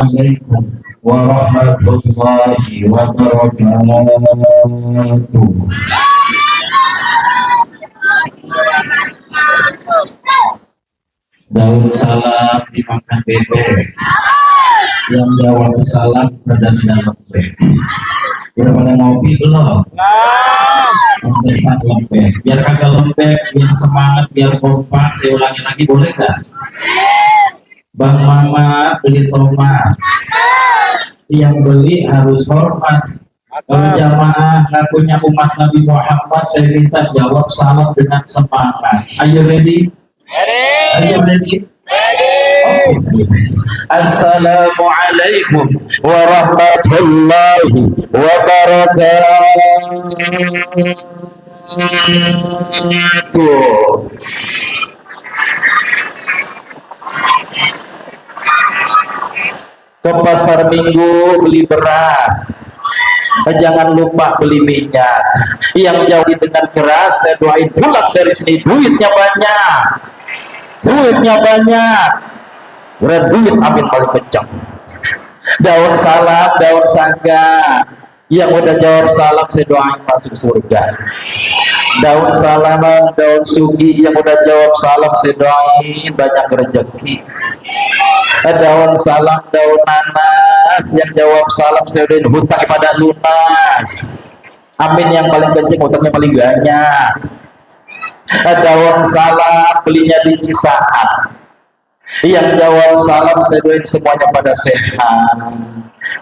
Assalamualaikum warahmatullahi wabarakatuh. Daun salam dimakan bebek, yang jawab salam berada lembek. Udah pada ngopi belum? Sampai lembek, biar kagak lembek, biar semangat, biar kompak. Saya ulangi lagi, boleh nggak? Bang Mama beli tomat, yang beli harus hormat. Kalau jamaah ngakunya umat Nabi Muhammad, saya minta jawab salam dengan semangat. Ayo ready? Ayo ready? Okay. Assalamualaikum warahmatullahi wabarakatuh. Ke pasar Minggu beli beras, jangan lupa beli minyak. Yang jauhi dengan keras, saya doain pulang dari sini duitnya banyak, duitnya banyak, berat duit amin paling kencang. Daun salam, daun sangga, yang udah jawab salam saya doain masuk surga. Daun salaman, daun sugi, yang udah jawab salam saya doain banyak rezeki. Daun salam, daun nanas, yang jawab salam saya udah hutang pada lunas. Amin yang paling kenceng, hutangnya paling banyak. Daun salam belinya di Cisaat, yang jawab salam saya doain semuanya pada sehat.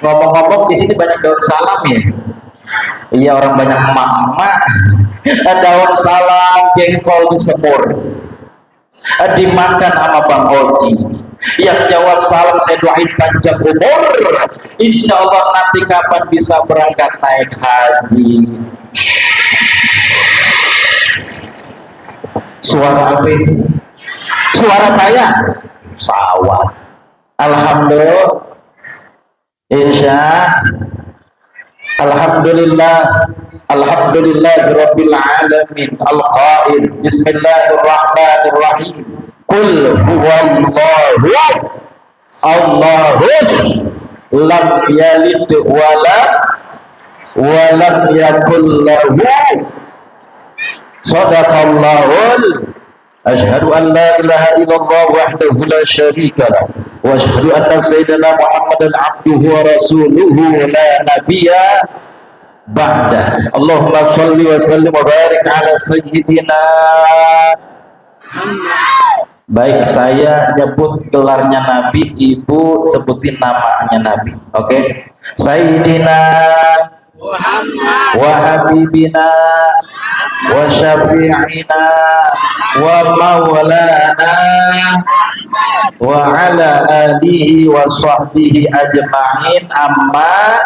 Ngomong-ngomong di sini banyak daun salam ya. Iya, orang banyak emak-emak. Daun salam jengkol disemur, dimakan sama Bang Oji. Yang jawab salam saya doain panjang umur, insya Allah nanti kapan bisa berangkat naik haji. Suara apa itu? Suara saya? Sawat. Alhamdulillah. Alhamdulillah. Alhamdulillahirabbil alamin. Al-qail bismillahirrahmanirrahim. Qul huwallahu Allahun lam yalid wa lam yakul lahu. Shadaqallahul. Asyhadu an la ilaha illallah wahdahu la syarika lah, wa asyhadu anna sayyidina Muhammadan abduhu wa rasuluhu la nabiyya ba'da. Allahumma shalli wa sallim wa barik ala sayyidina. Baik, saya nyebut gelarnya Nabi, ibu sebutin namanya Nabi. Oke? Sayyidina Muhammad wa habibina wa syafi'ina wa maulana wa ala alihi wa sahbihi ajma'in, amma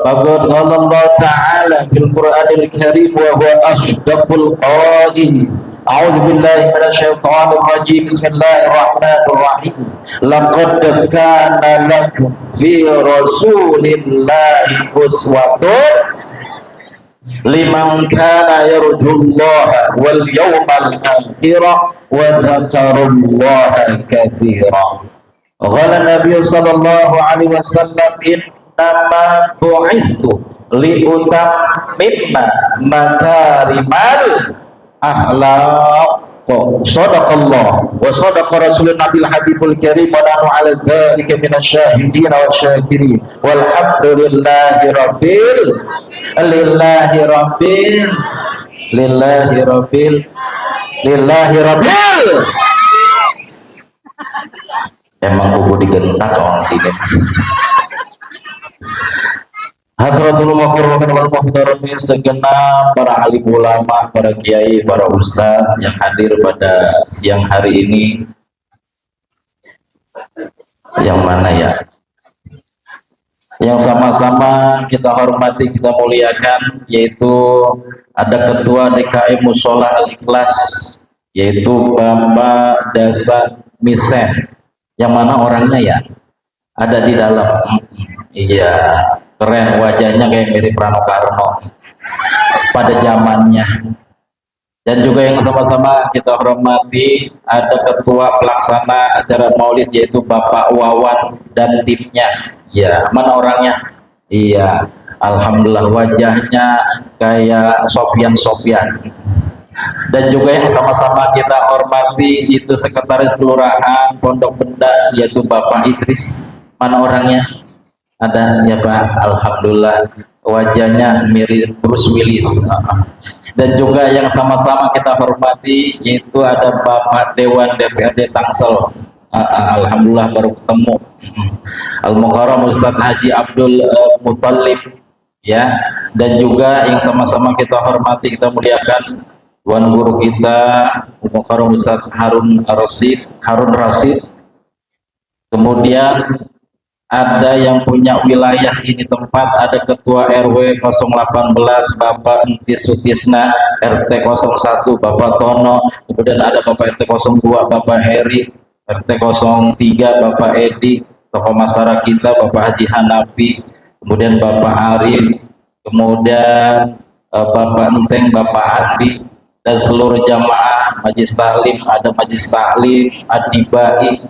faqad qala Allah ta'ala fil Qur'anil Karim wa huwa asdaqul qailin. A'udzu billahi minasyaitonir rajim. Bismillahirrahmanirrahim. Laqad kana lakum fi rasulillahi uswatun liman kana yarjullaha wal yawmal akhir wa dzakarallaha katsiran. Qala Nabi sallallahu alaihi wasallam, innama bu'istu li utammima makarimal akhlaq. Shadaqallah wa sadaqa rasulun nabil habibul karim wa nahnu ala dzalika minasyahidin wa syakirin walhamdulillahi rabbil lillahi rabbil. Emang kuku digentak orang sini. Hadratul mukarramin wal muhtaramin, segenap para alim ulama, para kiai, para ustaz yang hadir pada siang hari ini. Yang mana ya? Yang sama-sama kita hormati, kita muliakan, yaitu ada Ketua DKM Mushola Al-Ikhlas, yaitu Bapak Dasa Miseh. Yang mana orangnya ya? Ada di dalam. Iya. Keren, wajahnya kayak mirip Rano Karno pada zamannya. Dan juga yang sama-sama kita hormati ada ketua pelaksana acara Maulid yaitu Bapak Wawan dan timnya. Ya, mana orangnya? Iya, alhamdulillah wajahnya kayak Sofyan. Dan juga yang sama-sama kita hormati itu sekretaris kelurahan Pondok Benda yaitu Bapak Idris. Mana orangnya? Ada ya Pak, alhamdulillah wajahnya mirip Bruce Willis. Dan juga yang sama-sama kita hormati yaitu ada Bapak Dewan DPRD Tangsel. Alhamdulillah baru ketemu. Al-Mukarram Ustadz Haji Abdul Muttalib ya. Dan juga yang sama-sama kita hormati, kita muliakan Tuan Guru kita Al-Mukarram Ustadz Harun Rasid. Kemudian ada yang punya wilayah ini tempat, ada ketua RW 018 Bapak Entis Sutisna, RT 01 Bapak Tono, kemudian ada Bapak RT 02 Bapak Heri, RT 03 Bapak Edi, tokoh masyarakat kita Bapak Haji Hanapi, kemudian Bapak Arif, kemudian Bapak Enteng, Bapak Adi, dan seluruh jamaah Majlis Taklim, ada Majlis Taklim Adibai,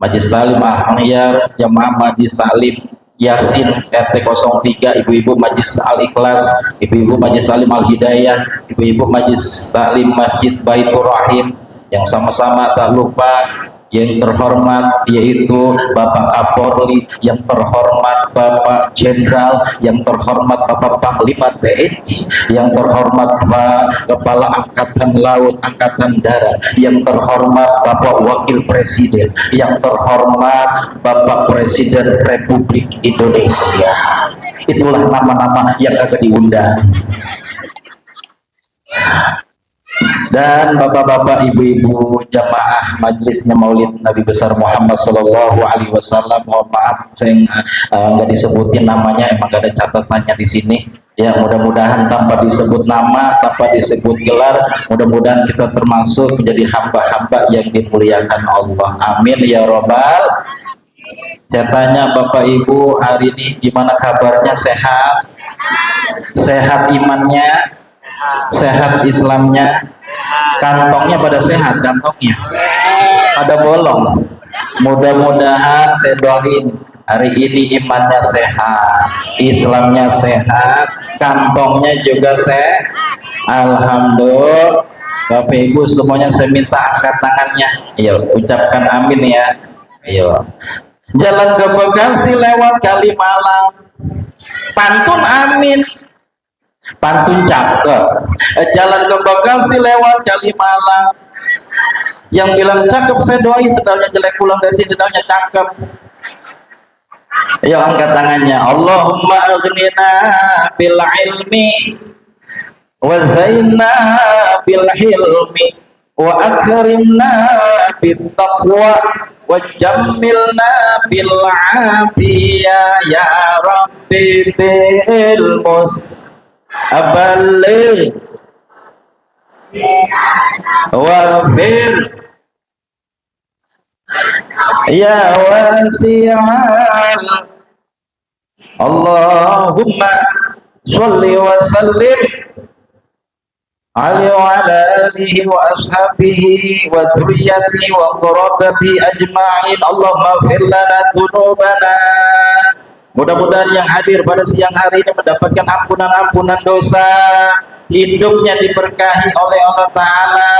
Majlis Taklim Al-Aniyar, jamaah Majlis Taklim Yasin RT 03, ibu-ibu Majlis Al-Ikhlas, ibu-ibu Majlis Taklim Al-Hidayah, ibu-ibu Majlis Taklim Masjid Baitur Rahim, yang sama-sama tak lupa yang terhormat yaitu Bapak Kapolri, yang terhormat Bapak Jenderal, yang terhormat Bapak Panglima TNI, yang terhormat Pak Kepala Angkatan Laut, Angkatan Darat, yang terhormat Bapak Wakil Presiden, yang terhormat Bapak Presiden Republik Indonesia. Itulah nama-nama yang akan diundang. Dan bapak-bapak, ibu-ibu jamaah majelisnya Maulid Nabi besar Muhammad Sallallahu Alaihi Wasallam, mohon maaf saya nggak disebutin namanya, emang gak ada catatannya di sini. Ya, mudah-mudahan tanpa disebut nama, tanpa disebut gelar, mudah-mudahan kita termasuk menjadi hamba-hamba yang dimuliakan Allah. Amin ya robbal. Saya tanya Bapak Ibu, hari ini gimana kabarnya? Sehat? Sehat imannya? Sehat Islamnya? Kantongnya pada sehat, kantongnya ada bolong. Mudah-mudahan saya doain hari ini imannya sehat, Islamnya sehat, kantongnya juga sehat. Alhamdulillah. Bapak Ibu semuanya saya minta angkat tangannya. Ayo ucapkan amin ya. Ayo. Jalan ke Bekasi lewat Kalimalang, pantun amin. Pantun cakep. Jalan ke Bekasi lewat Kalimalang, yang bilang cakep saya doain, sendalnya jelek pulang dari sini sendalnya cakep. Ayo angkat tangannya. Allahumma aghnina bil ilmi wa zainna bil hilmi wa akrimna bit taqwa wa jammilna bil afiyah ya rabbi bil mus abalir wafir ya wasi'al. Allahumma sholli wa sallim alaihi wa ala alihi wa ashabihi wa dzurriyyati wa qurabati ajma'in. Allahumma fir lana dzunubana. Mudah-mudahan yang hadir pada siang hari ini mendapatkan ampunan-ampunan dosa, hidupnya diberkahi oleh Allah Ta'ala.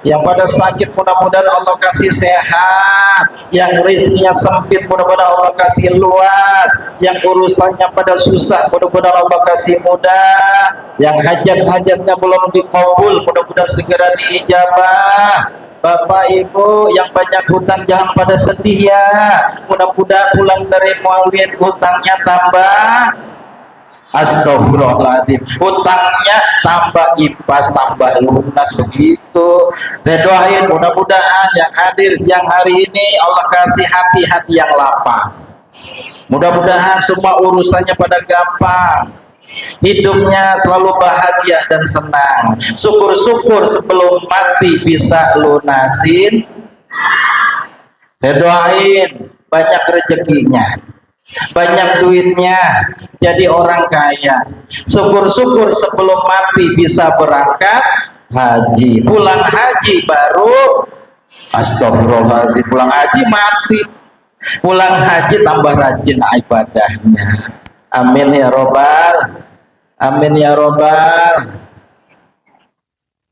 Yang pada sakit mudah-mudahan Allah kasih sehat, yang rezekinya sempit mudah-mudahan Allah kasih luas, yang urusannya pada susah mudah-mudahan Allah kasih mudah, yang hajat-hajatnya belum dikabul mudah-mudahan segera diijabah. Bapak Ibu yang banyak hutang jangan pada sedih ya, mudah-mudahan pulang dari Maulid hutangnya tambah. Astagfirullahaladzim, hutangnya tambah impas, tambah lunas begitu. Saya doain mudah-mudahan yang hadir siang hari ini Allah kasih hati-hati yang lapang. Mudah-mudahan semua urusannya pada gampang, hidupnya selalu bahagia dan senang. Syukur-syukur sebelum mati bisa lunasin. Saya doain banyak rezekinya, banyak duitnya, jadi orang kaya. Syukur-syukur sebelum mati bisa berangkat haji, pulang haji baru astagfirullahaladzim, pulang haji mati, pulang haji tambah rajin ibadahnya. Amin ya robbal, amin ya robbal.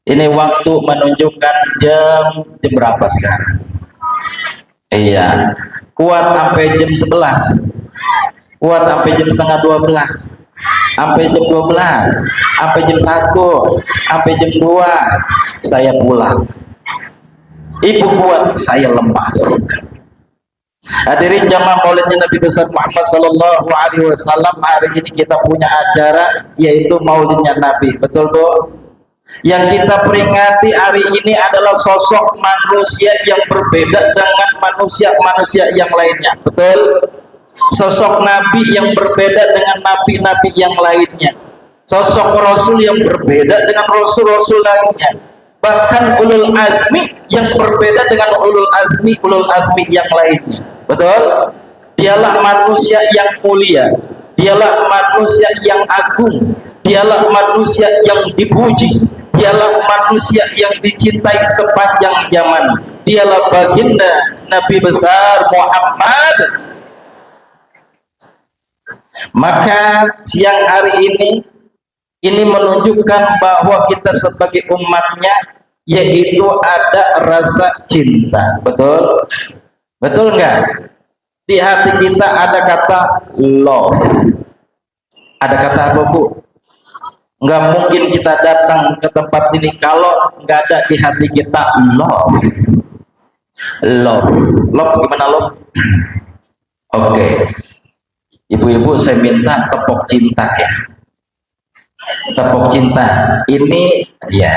Ini waktu menunjukkan jam berapa sekarang? Iya, kuat sampai jam 11, kuat sampai jam setengah 12, sampai jam 12, sampai jam 1, sampai jam 2 saya pulang. Ibu kuat, saya lemas. Hadirin jamaah Maulidnya Nabi besar Muhammad Sallallahu Alaihi Wasallam, hari ini kita punya acara yaitu Maulidnya Nabi, betul Bu? Yang kita peringati hari ini adalah sosok manusia yang berbeda dengan manusia-manusia yang lainnya, betul? Sosok Nabi yang berbeda dengan Nabi-Nabi yang lainnya, sosok Rasul yang berbeda dengan Rasul-Rasul lainnya, bahkan ulul azmi yang berbeda dengan ulul azmi yang lainnya, betul? Dialah manusia yang mulia, dialah manusia yang agung, dialah manusia yang dipuji, dialah manusia yang dicintai sepanjang zaman, dialah baginda Nabi besar Muhammad. Maka siang hari ini menunjukkan bahwa kita sebagai umatnya yaitu ada rasa cinta, betul? Betul enggak? Di hati kita ada kata love. Ada kata apa Bu? Enggak mungkin kita datang ke tempat ini kalau enggak ada di hati kita love. Love, love gimana love? Oke. Ibu-ibu saya minta tepuk cinta ya. Tepuk cinta. Ini ya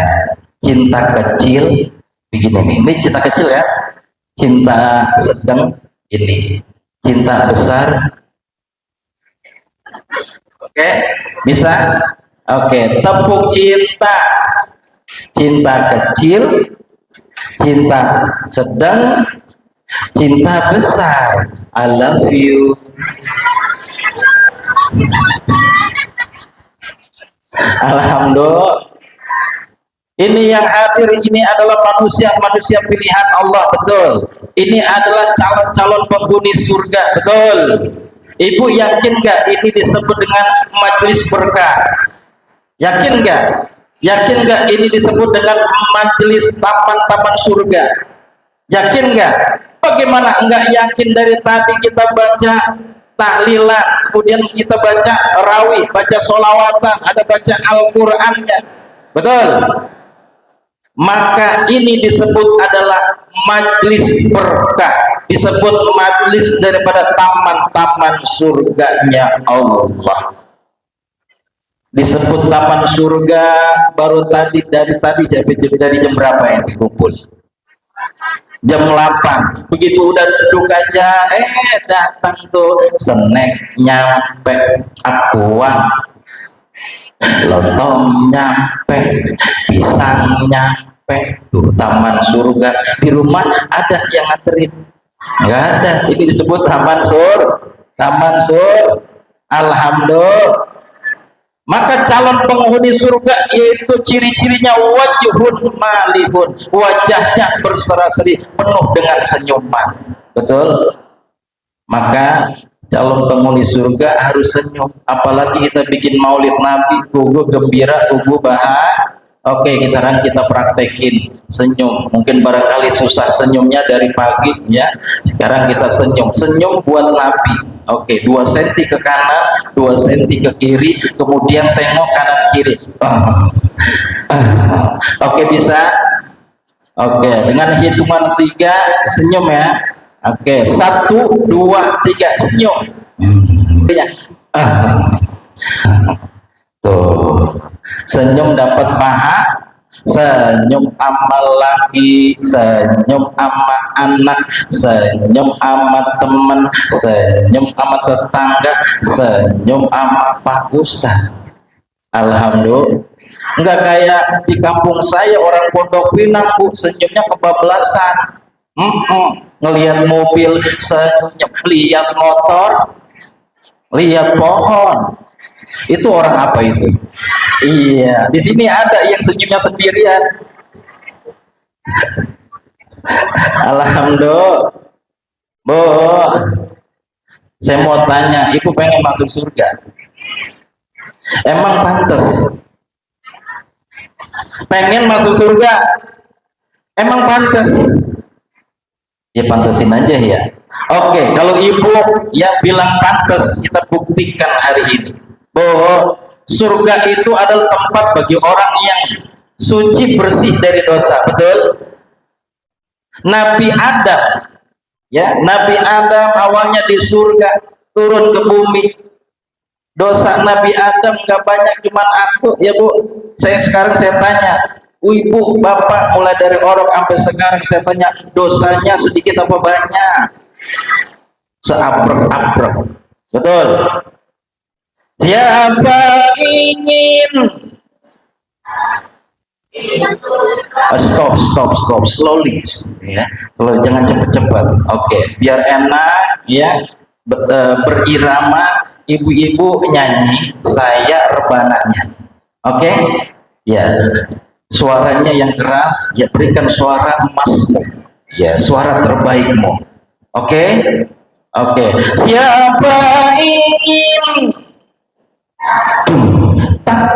cinta kecil begini nih. Ini cinta kecil ya. Cinta sedang ini. Cinta besar. Oke, bisa? Oke, tepuk cinta. Cinta kecil, cinta sedang, cinta besar. I love you. Alhamdulillah. Ini yang hadir ini adalah manusia-manusia pilihan Allah, betul. Ini adalah calon-calon penghuni surga, betul. Ibu yakin nggak ini disebut dengan majelis berkah? Yakin nggak? Yakin nggak ini disebut dengan majelis taman-taman surga? Yakin nggak? Bagaimana enggak yakin? Dari tadi kita baca tahlilan, kemudian kita baca rawih, baca sholawatan, ada baca Al-Qur'annya, betul? Maka ini disebut adalah majlis berkah, disebut majlis daripada taman-taman surganya Allah. Disebut taman surga baru tadi, dari jam berapa ini kumpul? Jam 8. Begitu udah duduk aja datang tuh snack nyampe, akuan lontong nyampe, pisang nyampe, tuh taman surga. Di rumah ada yang nganterin? Enggak ada. Ini disebut taman sur. Alhamdulillah. Maka calon penghuni surga yaitu ciri-cirinya wajhun malihun, wajahnya berseri-seri penuh dengan senyuman, betul? Maka calon penghuni surga harus senyum. Apalagi kita bikin maulid Nabi, gugu gembira, gugu bahagia. Oke, kita praktekin senyum. Mungkin barangkali susah senyumnya dari pagi ya. Sekarang kita senyum buat Nabi. Oke, 2 cm ke kanan, 2 cm ke kiri, kemudian tengok kanan kiri. Oke, bisa? Oke, dengan hitungan 3 senyum ya. Oke, 1, 2, 3 senyum. Tuh, senyum dapat paha, senyum amal laki, senyum sama anak, senyum sama teman, senyum sama tetangga, senyum sama Pak Ustaz. Alhamdulillah. Enggak kayak di kampung saya orang Pondok Pinang Bu, senyumnya kebablasan. Ngelihat mobil senyum, lihat motor, lihat pohon Itu orang apa itu? Iya, di sini ada yang senyumnya sendirian. Alhamdulillah. Bu, saya mau tanya, ibu pengen masuk surga? Emang pantas? Pengen masuk surga? Emang pantas? Ya pantasin aja ya. Oke, kalau ibu ya bilang pantas, kita buktikan hari ini bahwa surga itu adalah tempat bagi orang yang suci bersih dari dosa. Betul? Nabi Adam, ya Nabi Adam awalnya di surga, turun ke bumi. Dosa Nabi Adam nggak banyak, cuma satu ya Bu. Sekarang saya tanya, ibu bapak mulai dari orang sampai sekarang saya tanya, dosanya sedikit apa banyak? Seabrek-abrek. Betul? Siapa ingin stop slowly ya, kalau jangan cepat-cepat. Oke, biar enak ya, berirama. Ibu-ibu nyanyi, saya rebananya. Oke ya, suaranya yang keras ya, berikan suara emasmu ya, suara terbaikmu. Oke. Siapa ingin tak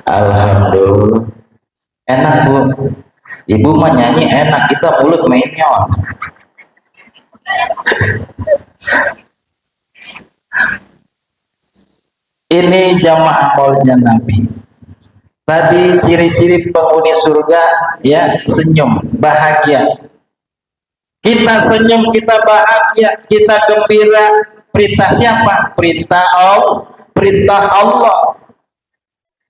alhamdulillah. Enak Bu, ibu mah nyanyi enak, kita mulut menyon. Ini jamaah maulidnya Nabi. Tadi ciri-ciri penghuni surga ya, senyum, bahagia. Kita senyum, kita bahagia, kita gembira. Perintah siapa? Perintah Allah.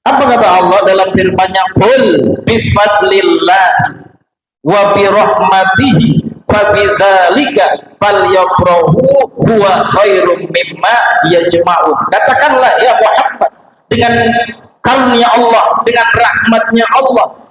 Apa kata Allah dalam firman-Nya? Qul bifadlillah wa birahmatihi fabidzalika falyafrahu huwa khairum mimma yajma'un. Katakanlah ya Muhammad, dengan karunia Allah, dengan rahmatnya Allah,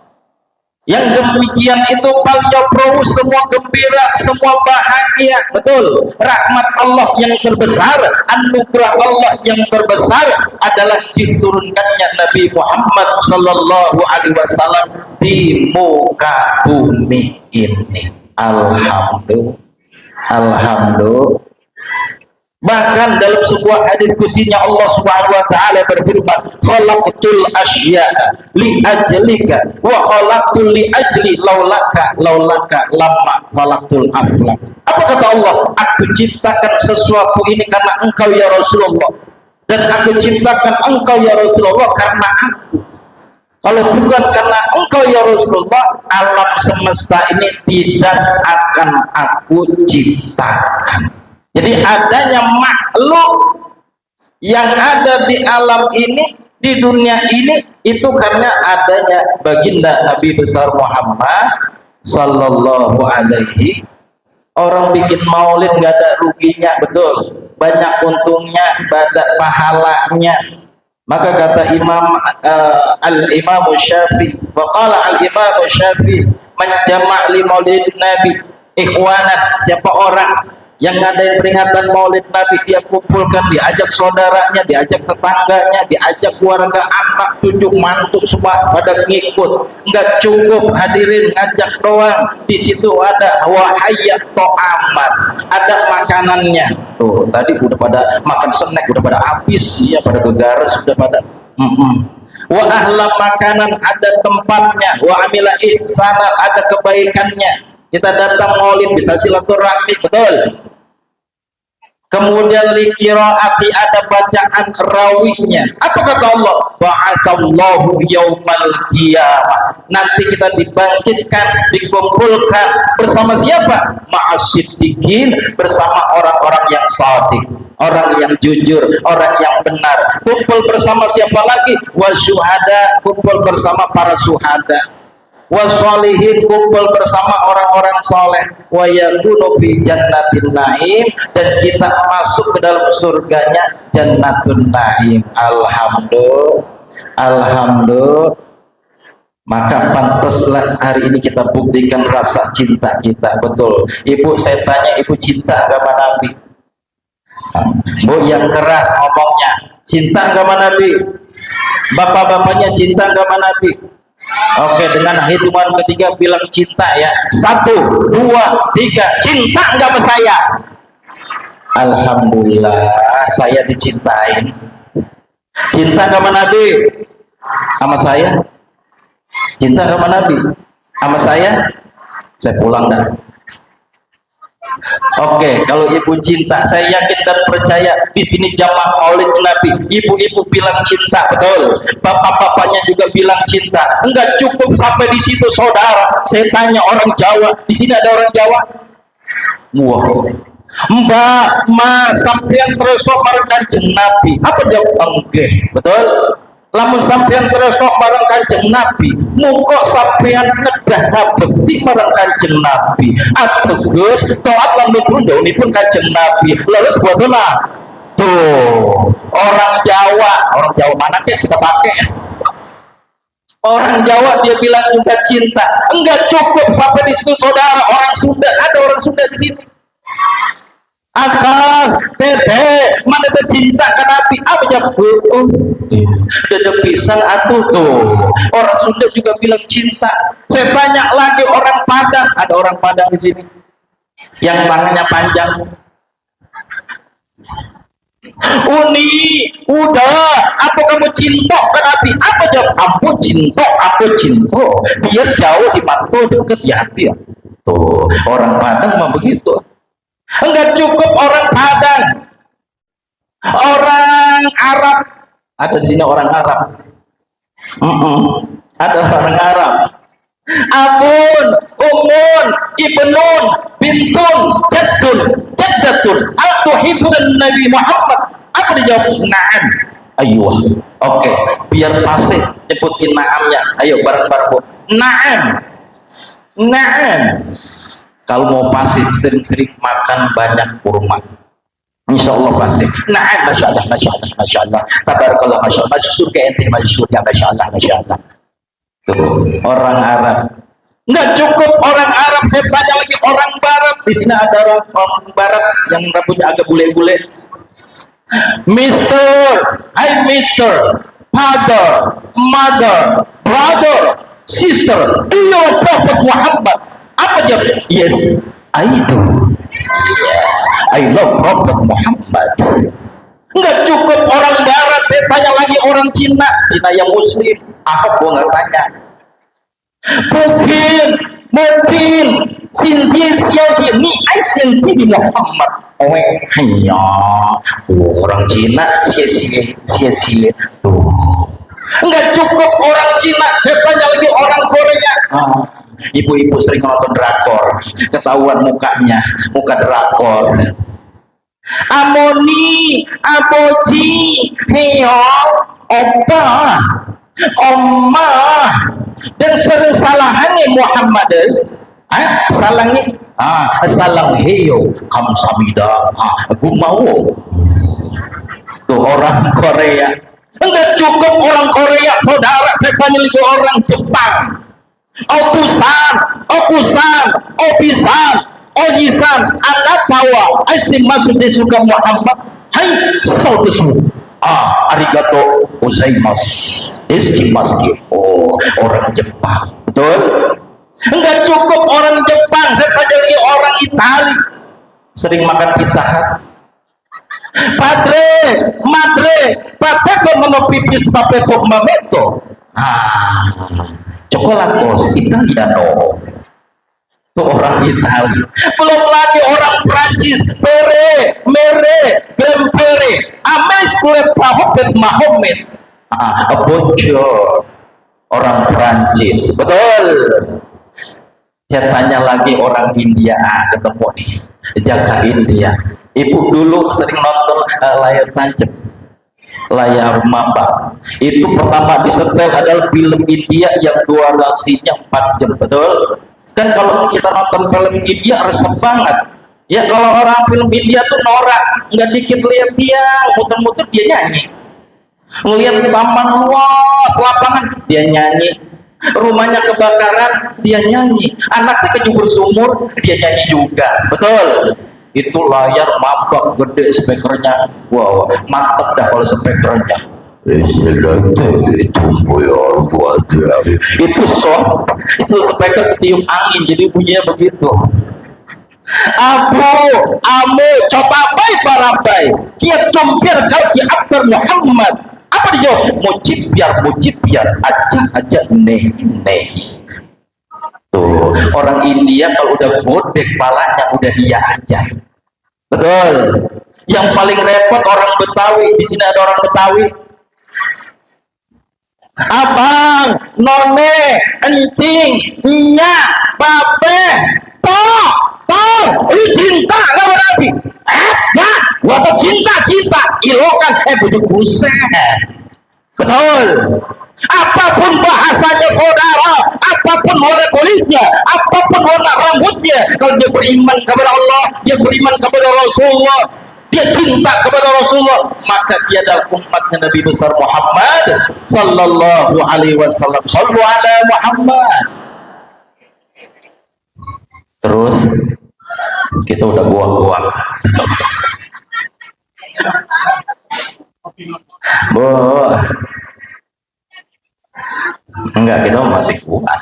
yang demikian itu falyafrahu, semua gembira, semua bahagia. Betul, rahmat Allah yang terbesar, anugerah Allah yang terbesar adalah diturunkannya Nabi Muhammad sallallahu alaihi wasallam di muka bumi ini. Alhamdulillah. Bahkan dalam sebuah hadis kusinya Allah Subhanahu wa taala berfirman, khalaqtul asya'a li ajlika wa khalaqtul li ajli laulaka lamma khalaqtul aflak. Apa kata Allah? Aku ciptakan sesuatu ini karena engkau ya Rasulullah, dan aku ciptakan engkau ya Rasulullah karena aku. Kalau bukan karena engkau ya Rasulullah, alam semesta ini tidak akan aku ciptakan. Jadi adanya makhluk yang ada di alam ini, di dunia ini, itu karena adanya baginda Nabi besar Muhammad sallallahu alaihi. Orang bikin maulid nggak ada ruginya, betul, banyak untungnya, banyak pahalanya. Maka kata Al-Imam Syafi'i, waqala Al-Imam Syafi'i, man jama' li maulid Nabi ikhwanan, siapa orang yang ngadain peringatan maulid Nabi, dia kumpulkan, diajak saudaranya, diajak tetangganya, diajak keluarga, anak, cucu, mantu, semua pada ngikut. Enggak cukup hadirin ngajak doang, di situ ada wahayat to'aman, ada makanannya. Tuh, tadi udah pada makan snack, udah pada habis, ya pada gegares, sudah pada wa ahla makanan, ada tempatnya, wa amila ihsanan, ada kebaikannya. Kita datang maulid bisa silaturahmi, betul. Kemudian liqiraati, ada bacaan rawinya. Apa kata Allah? Ba'asallahu yaumal qiyamah. Nanti kita dibangkitkan, dikumpulkan bersama siapa? Ma'as siddiqin, bersama orang-orang yang shadiq. orang yang jujur, orang yang benar. Kumpul bersama siapa lagi? Wasyuhada, kumpul bersama para syuhada. Wassolihin, kumpul bersama orang-orang soleh. Wa yakunu fi jannatin naim, dan kita masuk ke dalam surganya jannatun naim. Alhamdulillah. Maka pantaslah hari ini kita buktikan rasa cinta kita. Betul, ibu, saya tanya, ibu cinta agama Nabi? Bu yang keras ngomongnya, cinta agama Nabi? Bapak-bapaknya cinta agama Nabi? Oke, dengan hitungan ketiga bilang cinta ya. 1, 2, 3, cinta agama saya. Alhamdulillah, saya dicintain. Cinta agama Nabi sama saya? Cinta sama Nabi sama saya pulang dah. Oke, kalau ibu cinta, saya yakin dan percaya di sini jamaah Maulid Nabi, ibu-ibu bilang cinta, betul. Bapak-bapaknya juga bilang cinta. Enggak cukup sampai di situ, saudara. Saya tanya orang Jawa, di sini ada orang Jawa? Wah, Mbak, Mas, sampean terus marang Kanjeng Nabi. Apa jawab? Enggak, betul. Lamun sampean terus marang Kanjeng Nabi, muka sampean nedah bekti marang Kanjeng Nabi. Ateges taat lan nutrundhaunipun Kanjeng Nabi. Leres bodohna. Tuh, orang Jawa mana kita pakai? Orang Jawa dia bilang juga cinta. Enggak cukup sampai di situ, saudara. Orang Sunda, ada orang Sunda di sini. Akang, teteh, mana tercinta ke Nabi? Apa jawab? Oh, dada pisang atuh tuh. Orang Sunda juga bilang cinta. Saya tanya lagi orang Padang, ada orang Padang di sini yang tangannya panjang. Uni, udah, apa kamu cinta ke Nabi? Apa jawab? Aku cinta. Biar jauh di mata, dekat di hati ya. Tuh, orang Padang mah begitu. Enggak cukup orang Padang, orang Arab, ada di sini orang Arab. Ada orang Arab. Abun, umun, ibnun, bintun, jaddatun, atuhibbun Nabi Muhammad. Apa dijawab? Na'am. Ayo, oke, biar pasif nyebutin na'amnya. Ayo bareng-bareng, Bu. Na'am. Kalau mau pasif, sering-sering makan banyak kurma, insya Allah pasif. Na'am, masya Allah. Tabarakallah, masya Allah. Masuk surga ente, masuk surga, masya Allah. Tuh, orang Arab. Nggak cukup orang Arab, saya tanya lagi orang Barat. Di sini ada orang Barat yang rambutnya agak bule-bule. Mister, father, mother, brother, sister, do you Prophet Muhammad? Apa jawab? Yes, I do. I love Prophet Muhammad. Enggak cukup orang Barat, saya tanya lagi orang Cina yang Muslim. Apa gua nggak tanya? Mungkin Sinji ni ai Sinji di Muhammad. Hanya tuh orang Cina sia-sia tuh. Enggak cukup orang Cina, saya tanya lagi orang Korea. Ibu-ibu sering nonton drakor, ketahuan mukanya, muka drakor. Amoni, aboji, heong, opa, oma, dan sering salahannya Muhammadis, salangnya, salang heyo, kamsamida, gumawo. Tuh orang Korea. Enggak cukup orang Korea, saudara. Saya tanya lagi orang Jepang. Opisan, anak tawa, aisim masuk di suka Muhammad. Hai, saudesu. Arigato gozaimasu. Eskimasu. Oh, orang Jepang. Betul? Enggak cukup orang Jepang, saya tanya lagi orang Itali. Sering makan Pizza Hut. Madre, kok mau pipis papeto mameto. Coklatos Italiano. Itu orang Itali. Belum lagi orang Prancis, Grempere, Ames kulit Mahomet. Bonjour, orang Prancis. Betul. Saya tanya lagi orang India, ketemu nih, jaga India. Ibu dulu sering nonton layar tancap, layar maba. Itu pertama disetel adalah film India yang durasinya 4 jam, betul? Kan kalau kita nonton film India resep banget. Ya kalau orang film India tuh norak, nggak dikit lihat dia, muter-muter dia nyanyi. Ngelihat taman luas, lapangan, dia nyanyi. Rumahnya kebakaran, dia nyanyi. Anaknya kejubur sumur, dia nyanyi juga. Betul? Itu layar mabak gede speakernya. Wow, mantep dah kalau speakernya. Itu speaker ketiup angin, jadi bunyinya begitu. Abu, amu, cotabai, barabai, kiat tumpir kau ki aktor Muhammad. Apa dia? Mucipiar, aja neh. Tuh, orang India kalau udah bodek palanya udah dia aja. Betul. Yang paling repot orang Betawi. Di sini ada orang Betawi. Abang, none, encing, nyak, babe, tok, ini cinta nggak berarti? Nah, waktu cinta, ilokan, bujuk buset. Betul. Apapun bahasanya saudara, apapun warna kulitnya, apapun warna rambutnya, kalau dia beriman kepada Allah, dia beriman kepada Rasulullah, dia cinta kepada Rasulullah, maka dia adalah umatnya Nabi besar Muhammad sallallahu alaihi wasallam. Sallu ala Muhammad. Terus kita udah buah-buah. Enggak, kita masih kuat.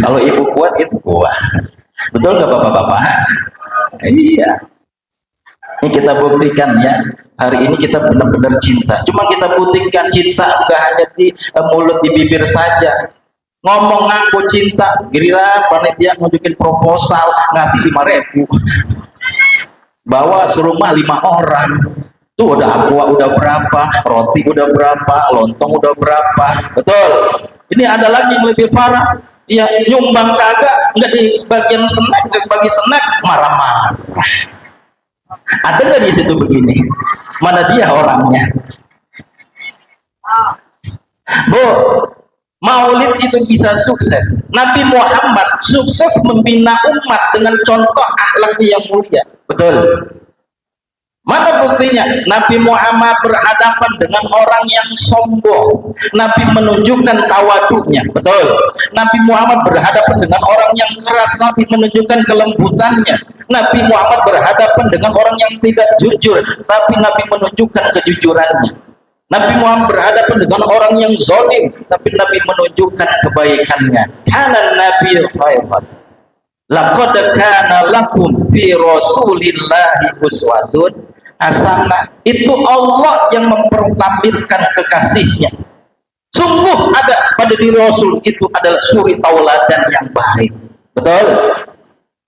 Kalau ibu kuat itu kuat. Betul nggak bapak-bapak? Iya. Ini kita buktikan ya. Hari ini kita benar-benar cinta. Cuma kita buktikan cinta enggak hanya di mulut, di bibir saja. Ngomong ngaku cinta, giliran panitia ngajukin proposal ngasih 5.000. Bawa serumah 5 orang. Tuh udah aqua udah berapa, roti udah berapa, lontong udah berapa. Betul. Ini ada lagi yang lebih parah. Ya nyumbang kagak, enggak di bagian snack, enggak bagi snack, marah-marah. Ada nggak di situ begini? Mana dia orangnya? Bu, Maulid itu bisa sukses. Nabi Muhammad sukses membina umat dengan contoh akhlaknya yang mulia. Betul. Mana buktinya? Nabi Muhammad berhadapan dengan orang yang sombong. Nabi menunjukkan tawaduknya. Betul. Nabi Muhammad berhadapan dengan orang yang keras. Nabi menunjukkan kelembutannya. Nabi Muhammad berhadapan dengan orang yang tidak jujur. Tapi Nabi menunjukkan kejujurannya. Nabi Muhammad berhadapan dengan orang yang zalim. Tapi Nabi menunjukkan kebaikannya. Kana Nabi khairat. Laqad kana lakum fi Rasulillahi uswatun hasanah. Itu Allah yang mempertampilkan kekasihnya. Sungguh ada pada diri Rasul itu adalah suri tauladan yang baik. Betul?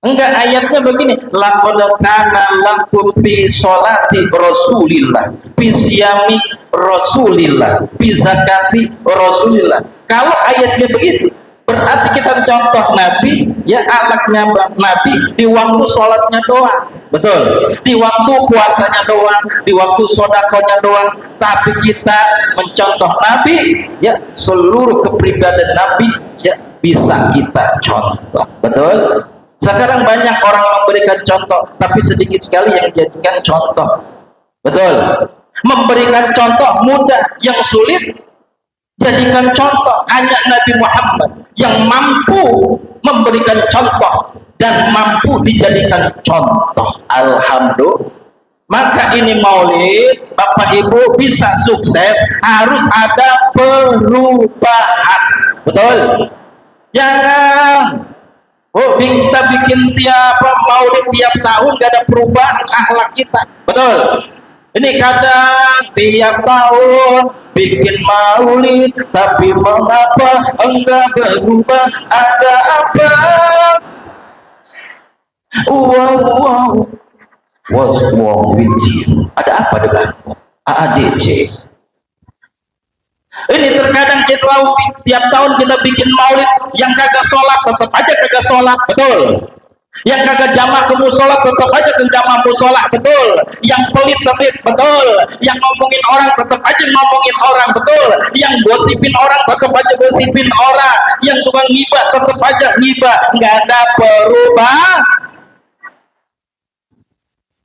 Enggak, ayatnya begini, laqad kana lakum fi sholati Rasulillah, fi siyami Rasulillah, fi zakati Rasulillah. Kalau ayatnya begitu, berarti kita contoh Nabi, ya akhlaknya Nabi di waktu sholatnya doang. Betul. Di waktu puasanya doang, di waktu sodakonya doang. Tapi kita mencontoh Nabi, ya seluruh kepribadian Nabi, ya bisa kita contoh. Betul. Sekarang banyak orang memberikan contoh, tapi sedikit sekali yang dijadikan contoh. Betul. Memberikan contoh mudah, yang sulit jadikan contoh hanya Nabi Muhammad yang mampu memberikan contoh dan mampu dijadikan contoh. Alhamdulillah. Maka ini Maulid, Bapak Ibu bisa sukses harus ada perubahan. Betul? Jangan kita bikin tiap Maulid tiap tahun gak ada perubahan akhlak kita. Betul? Ini kadang tiap tahun bikin Maulid, tapi mengapa enggak berubah? Ada apa? Wow. What's wrong with you? Ada apa denganmu? AADC. Ini terkadang kita tiap tahun kita bikin maulid, yang kagak sholat tetap aja kagak sholat, betul. Yang kagak jamaah ke musola tetap aja ke jamaah musola, betul. Yang pelit, betul. Yang ngomongin orang tetap aja ngomongin orang, betul. Yang gosipin orang tetap aja gosipin orang. Yang tukang ngibah tetap aja ngibah. Nggak ada perubahan.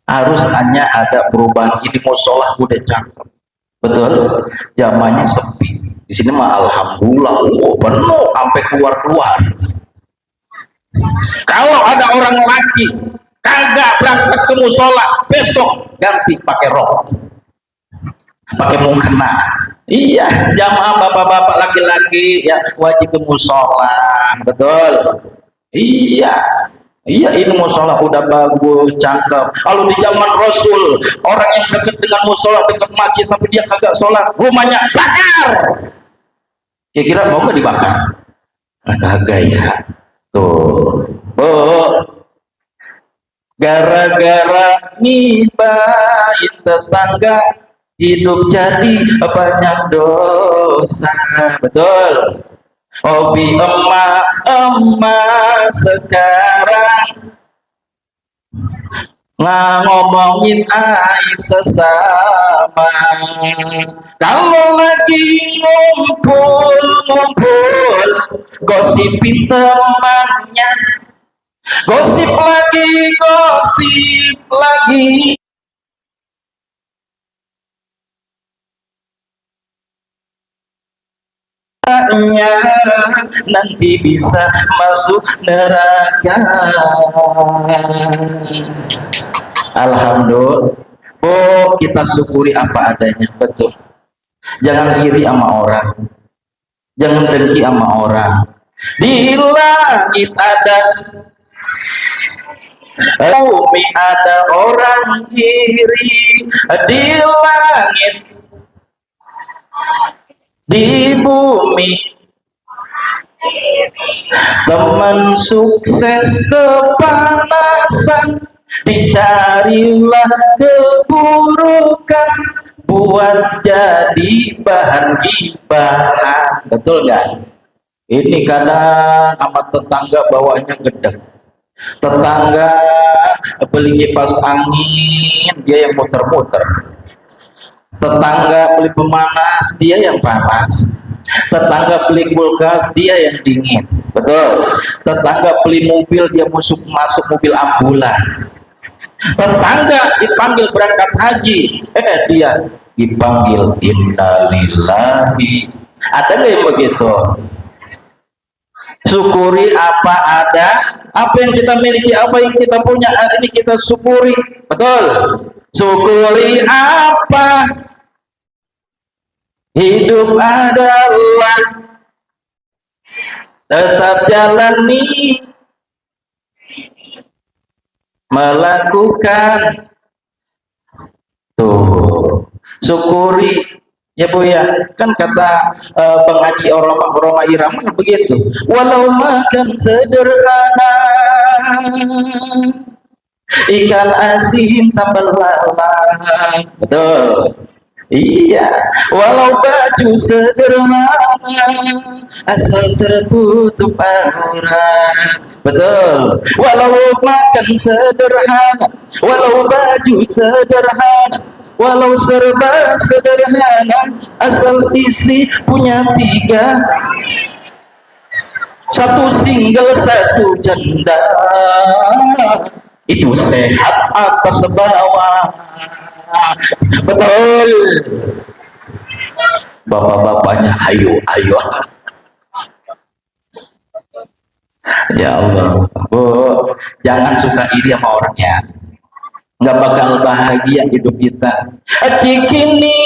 Harus hanya ada perubahan. Ini musola udah cakep, betul. Jamaahnya sepi. Di sini mah alhamdulillah, penuh sampai keluar. Kalau ada orang laki kagak berangkat ke musola, besok ganti pakai rok, pakai mukena. Iya, jamaah bapak-bapak laki-laki ya wajib ke musola, betul. Iya, ini musola udah bagus, cakep. Kalau di zaman Rasul, orang yang dekat dengan musola, dekat masjid tapi dia kagak sholat, rumahnya bakar. Kira-kira mau nggak dibakar? Nah, kagak ya. Tuh, gara-gara ngibahin tetangga, hidup jadi banyak dosa, betul. Hobi emak sekarang ngomongin aib sesama. Kalau lagi ngumpul gosipin temannya, gosip lagi nanti bisa masuk neraka. Alhamdulillah, kita syukuri apa adanya, betul. Jangan iri sama orang, jangan dengki sama orang. Di langit ada, bumi ada orang iri. Di langit, di bumi, teman sukses kepanasan, dicarilah keburukan buat jadi bahan gibahan, betul nggak? Ini kadang amat tetangga bawahnya gedek, tetangga beli kipas angin dia yang muter-muter, tetangga beli pemanas dia yang panas, tetangga beli kulkas dia yang dingin, betul. Tetangga beli mobil dia masuk mobil ambulan, tetangga dipanggil berangkat haji, dia dipanggil innalillahi. Ada nggak yang begitu? Syukuri apa ada, apa yang kita miliki, apa yang kita punya hari ini kita syukuri, betul. Syukuri apa hidup adalah, tetap jalani, melakukan. Tuh, syukuri ya Bu ya, kan kata Bang Haji Roma Irama begitu, walau makan sederhana, ikan asin sambal lala, betul. Iya, walau baju sederhana asal tertutup aurat, betul. Walau makan sederhana, walau baju sederhana, walau serba sederhana, asal istri punya 3, satu single satu janda, itu sehat atas bawah, betul. Bapak-bapaknya ayo ya Allah, Bu, jangan suka iri sama orangnya, nggak bakal bahagia hidup kita. Cikini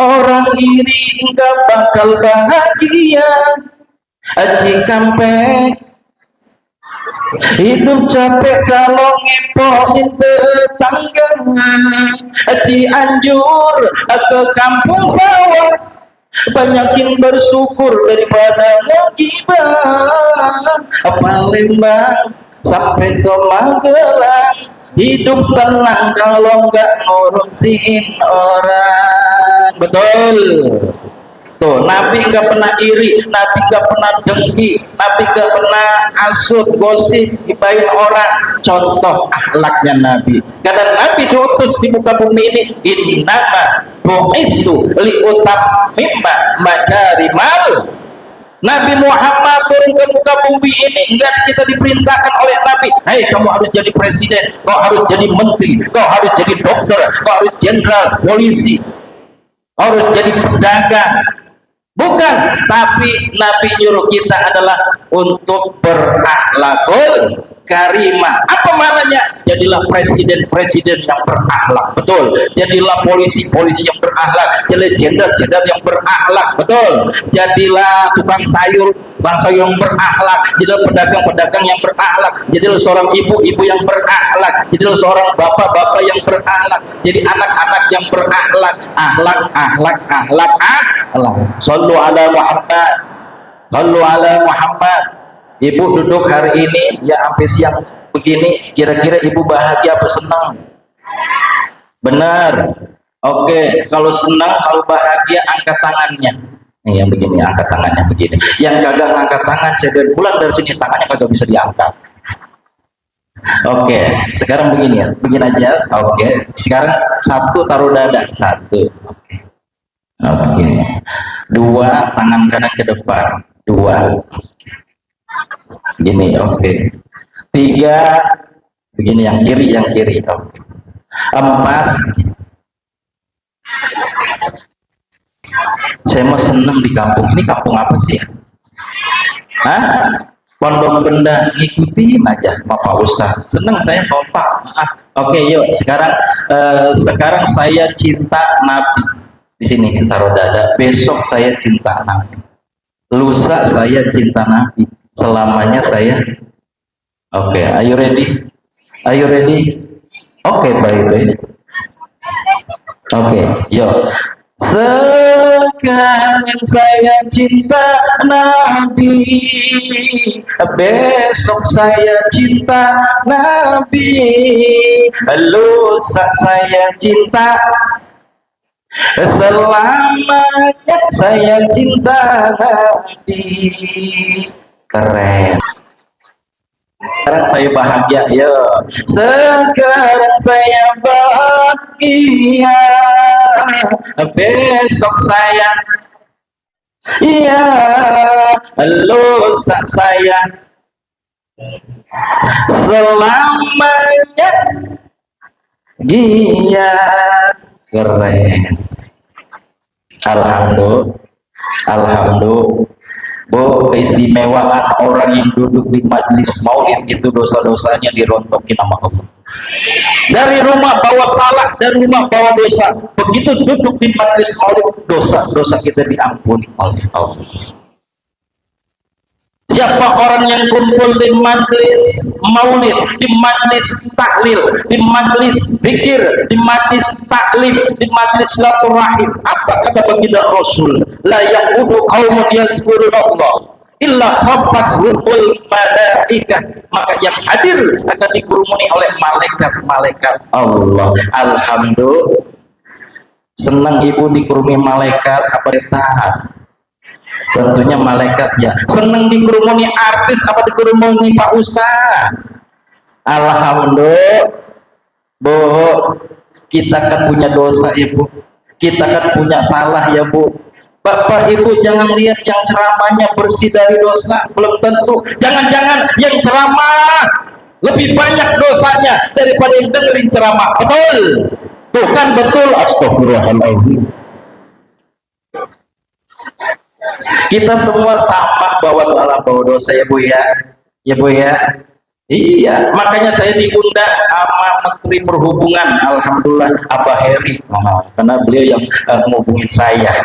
orang iri nggak bakal bahagia. Cikampek hidup capek kalau ngepoin tetangga. Cianjur ke kampung sawah, banyakin bersyukur daripada ngegibah. Palembang sampai ke Magelang, hidup tenang kalau nggak ngurusin orang. betul. Tuh, Nabi nggak pernah iri, Nabi nggak pernah dengki, Nabi nggak pernah asut, gosip, gibahin orang. Contoh akhlaknya Nabi. Karena Nabi diutus di muka bumi ini, innama bu'istu liutammima makarimal. Nabi Muhammad turun ke muka bumi ini, enggak kita diperintahkan oleh Nabi, hei kamu harus jadi presiden, kau harus jadi menteri, kau harus jadi dokter, kau harus jenderal polisi, harus jadi pedagang. Bukan, tapi Nabi nyuruh kita adalah untuk berakhlakul karimah. Apa maknanya? Jadilah presiden-presiden yang berakhlak, betul. Jadilah polisi-polisi yang berakhlak, jadilah jenderal-jenderal yang berakhlak, betul. Jadilah tukang sayur yang berakhlak, jadilah pedagang-pedagang yang berakhlak, jadilah seorang ibu-ibu yang berakhlak, jadilah seorang bapak-bapak yang berakhlak, jadi anak-anak yang berakhlak. Akhlak. Sallu ala Muhammad, sallu ala Muhammad. Ibu duduk hari ini ya sampai siang begini, kira-kira ibu bahagia apa senang? Benar. Oke, kalau senang, kalau bahagia angkat tangannya. Nih yang begini, angkat tangannya begini. Yang kagak angkat tangan, saya udah pulang dari sini tangannya kagak bisa diangkat. Oke, sekarang begini ya, begini aja. Oke, sekarang satu taruh dada, satu. Oke. Dua, tangan kanan ke depan, dua. Gini, oke. Tiga, begini yang kiri, oke. Empat. Saya mau seneng di kampung ini. Kampung apa sih? Hah? Pondok Benda, ngikutin aja sama Pak Ustaz. Seneng saya kompak. Oke, yuk sekarang saya cinta Nabi. Di sini taruh dada. Besok saya cinta Nabi. Lusa saya cinta Nabi. Selamanya saya. Oke, are you ready? Are you ready? Oke, baik. Oke, yuk. Sekarang saya cinta Nabi, besok saya cinta Nabi, lusa saya cinta, selamanya saya cinta Nabi. Keren. Sekarang saya bahagia, ya. Sekarang saya bahagia, besok saya, iya, lusa saya, selamanya giat. Keren. Alhamdulillah. Bu, keistimewaan orang yang duduk di majlis maulid itu dosa-dosanya dirontokin sama Allah. Dari rumah bawa salah, dari rumah bawa dosa. Begitu duduk di majlis maulid, dosa-dosa kita diampuni oleh Allah. Siapa orang yang kumpul di majlis maulid, di majlis tahlil, di majlis zikir, di majlis taklim, di majlis silaturahim, apa kata baginda Rasul? La yaqudu qaumun yazkurullah illa khafathumul malaikah. Maka yang hadir akan dikerumuni oleh malaikat-malaikat Allah. Alhamdulillah. Senang ibu dikerumuni malaikat apa ditahan? Tentunya malaikat ya. Senang dikerumuni artis apa dikerumuni Pak Ustaz? Alhamdulillah. Bu, kita kan punya dosa ibu, kita kan punya salah ya Bu. Bapak Ibu jangan lihat yang ceramahnya bersih dari dosa, belum tentu. Jangan-jangan yang ceramah lebih banyak dosanya daripada yang dengerin ceramah. Betul? Tuh kan betul. Astagfirullahaladzim. Kita semua sama bawa salah, bawa dosa ya Bu ya. Ya Bu ya. Iya, makanya saya diundang sama Menteri Perhubungan, alhamdulillah Abah Heri, karena beliau yang menghubungin saya.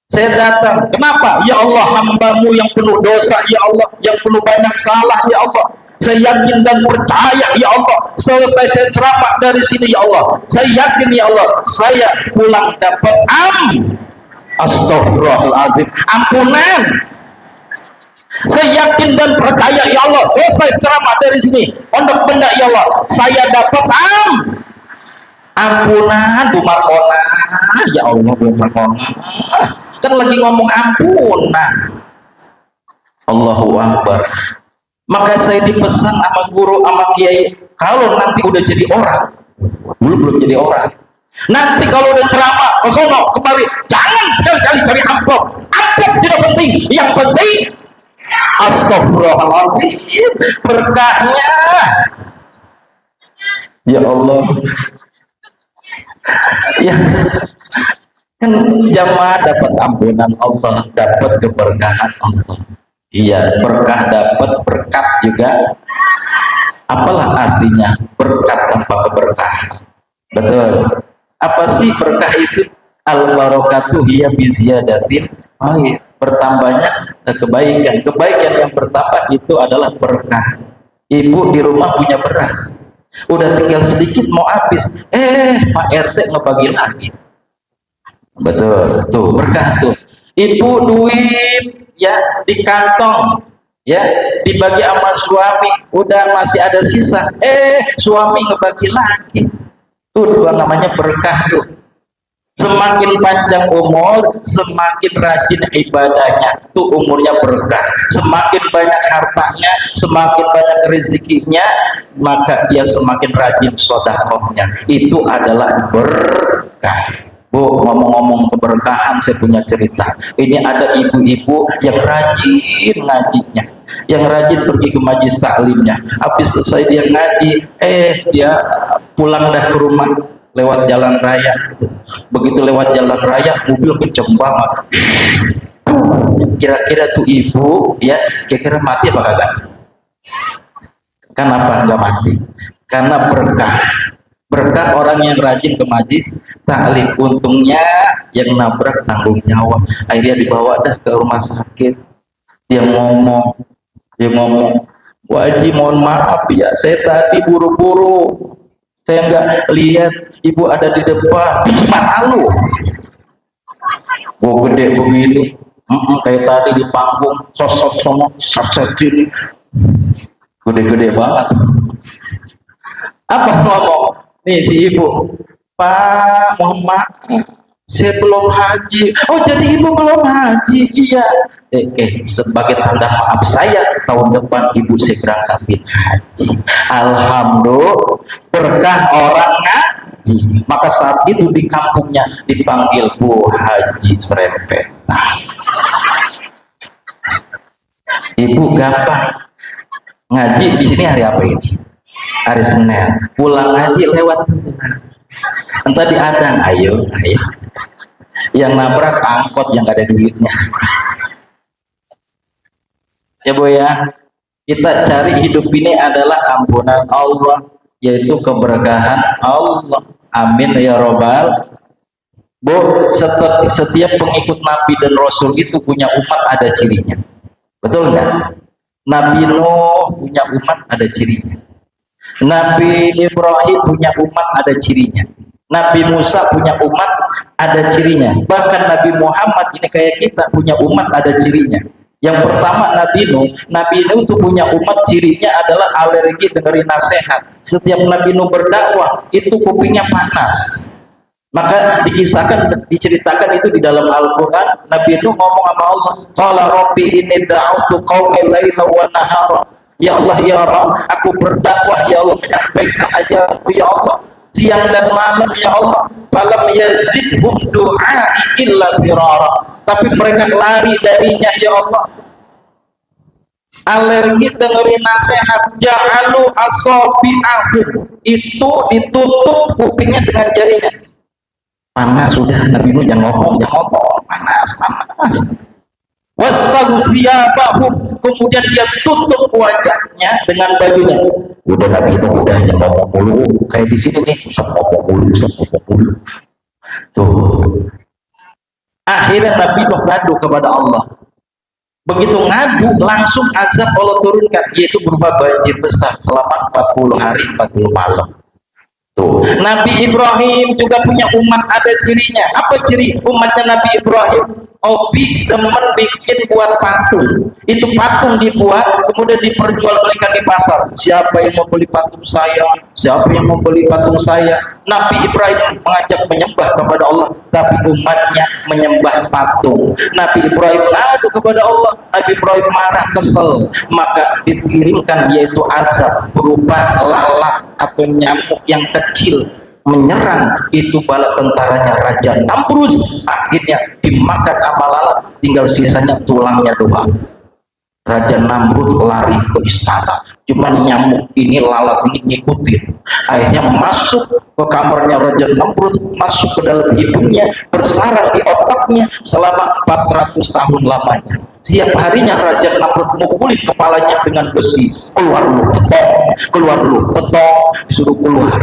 Saya datang, kenapa? Ya Allah, hambamu yang penuh dosa, ya Allah, yang penuh banyak salah, ya Allah. Saya yakin dan percaya, ya Allah, selesai saya ceramah dari sini, ya Allah, saya yakin, ya Allah, saya pulang dapat astagfirullahaladzim, ampunan. Saya yakin dan percaya, ya Allah, selesai ceramah dari sini, Pondok Benda, ya Allah, saya dapat Ampunan Bu Markona, ya Allah Bu Markona, kan lagi ngomong ampunan. Allahu Akbar. Maka saya dipesan sama guru sama kiai, kalau nanti udah jadi orang, dulu belum jadi orang, nanti kalau udah ceramah ke sono kemari, jangan sekali-kali cari amplop. Amplop tidak penting, yang penting astagfirullahaladzim, berkahnya. Ya Allah, ya kan jamaah dapat ampunan Allah, dapat keberkahan Allah. Iya, berkah dapat, berkat juga. Apalah artinya berkat tanpa keberkahan? Betul. Apa sih berkah itu? Al barakatuh hiya biziyadatin, bertambahnya kebaikan. Kebaikan yang bertambah itu adalah berkah. Ibu di rumah punya beras, udah tinggal sedikit mau habis, Pak RT ngebagi lagi. Betul, tuh berkah tuh. Ibu duit ya di kantong, ya dibagi sama suami, udah masih ada sisa, suami ngebagi lagi. Tuh namanya berkah tuh. Semakin panjang umur, semakin rajin ibadahnya, tuh umurnya berkah. Semakin banyak hartanya, semakin banyak rezekinya, maka dia semakin rajin sedekahnya. Itu adalah berkah. Bu, ngomong-ngomong keberkahan, saya punya cerita. Ini ada ibu-ibu yang rajin ngajinya, yang rajin pergi ke majlis taklimnya. Habis selesai dia ngaji, dia pulang dah ke rumah lewat jalan raya. Begitu lewat jalan raya, mobil kenceng banget. Kira-kira tuh ibu, ya, kira-kira mati apa kagak? Kenapa nggak mati? Karena berkah. Berkah orang yang rajin ke majlis taklim. Untungnya yang nabrak tanggung jawab. Akhirnya dibawa dah ke rumah sakit. Dia ngomong, Bu Haji mohon maaf ya, saya tadi buru-buru, saya nggak lihat ibu ada di depan. Biji mata lu, gua gede begini, kayak tadi di panggung, sosok ini, gede-gede banget. Apa ngomong? Nih si ibu, Pak mohon maaf, saya belum haji. Oh jadi ibu belum haji? Iya. Sebagai tanda maaf saya, tahun depan ibu saya berangkatin haji. Alhamdulillah, berkah orang ngaji. Maka saat itu di kampungnya dipanggil Bu Haji Serempet. Ibu gampang ngaji di sini hari apa ini? Hari Senin. Pulang ngaji lewat entah diadang, ayo. Yang nabrak angkot yang gak ada duitnya. Ya Bu ya, kita cari hidup ini adalah ampunan Allah, yaitu keberkahan Allah. Amin ya robbal. Bu, setiap pengikut Nabi dan Rasul itu punya umat ada cirinya. Betul nggak? Nabi Nuh punya umat ada cirinya. Nabi Ibrahim punya umat ada cirinya. Nabi Musa punya umat ada cirinya. Bahkan Nabi Muhammad ini kayak kita punya umat ada cirinya. Yang pertama Nabi Nuh itu punya umat, cirinya adalah alergi dengerin nasihat. Setiap Nabi Nuh berdakwah itu kupingnya panas. Maka diceritakan itu di dalam Al-Quran. Nabi Nuh ngomong sama Allah, qala rabbi inni da'utu qaumi laila wa nahara. Ya Allah ya Rabb, aku berdakwah ya Allah, menyampaikan ajaranmu ya Allah siang dan malam ya Allah. Falam yazidhum du'ai illa firara. Tapi mereka lari darinya ya Allah. Alergi dengerin nasihat. Ja'alu asabi'ahum, itu ditutup kupingnya dengan jarinya. Panas sudah, Nabi Nuh jangan ngomong, panas. Wastaghfirabahum, kemudian dia tutup wajahnya dengan bajunya. Udah Nabi itu udah yang ngomong mulu, kayak di sini nih, usah ngomong mulu. Tuh. Akhirnya Nabi Nuh ngadu kepada Allah. Begitu ngadu, langsung azab Allah turunkan, yaitu berupa banjir besar selama 40 hari 40 malam. Tuh. Nabi Ibrahim juga punya umat ada cirinya. Apa ciri umatnya Nabi Ibrahim? Hobi teman bikin buat patung. Itu patung dibuat kemudian diperjualbelikan di pasar. Siapa yang mau beli patung saya? Siapa yang mau beli patung saya? Nabi Ibrahim mengajak menyembah kepada Allah, tapi umatnya menyembah patung. Nabi Ibrahim ngadu kepada Allah. Nabi Ibrahim marah, kesel, maka dikirimkan yaitu azab berupa lalat atau nyamuk yang kecil menyerang itu bala tentaranya Raja Namrus. Akhirnya dimakan sama lalat, tinggal sisanya tulangnya doang. Raja Namrud lari ke istana, cuman nyamuk ini, lalat ini ngikutin. Akhirnya masuk ke kamarnya Raja Namrud, masuk ke dalam hidungnya, bersarang di otaknya selama 400 tahun lamanya. Setiap harinya Raja Namrud mukulin kepalanya dengan besi. Keluar lu petong, keluar lu petong, disuruh keluar.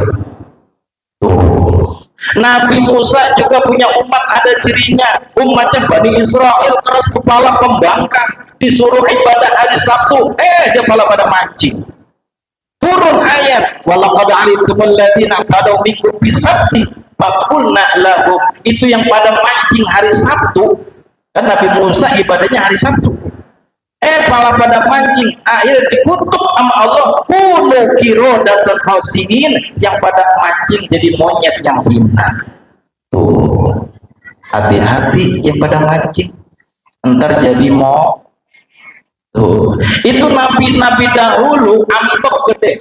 Tuh. Nabi Musa juga punya umat, ada cirinya. Umatnya Bani Israel keras kepala, pembangkang, disuruh ibadah hari Sabtu, dia malah pada mancing. Turun ayat, walaqad alimtumul ladzina tadaw minkum bisabti faqulna lahum. Itu yang pada mancing hari Sabtu. Kan Nabi Musa ibadahnya hari Sabtu. Malah pada mancing, akhirnya dikutuk sama Allah, kunu qiradatan khasiin, yang pada mancing jadi monyet yang hina. Tuh, hati-hati yang pada mancing, ntar jadi mau. Tuh, itu nabi-nabi dahulu ampek gede,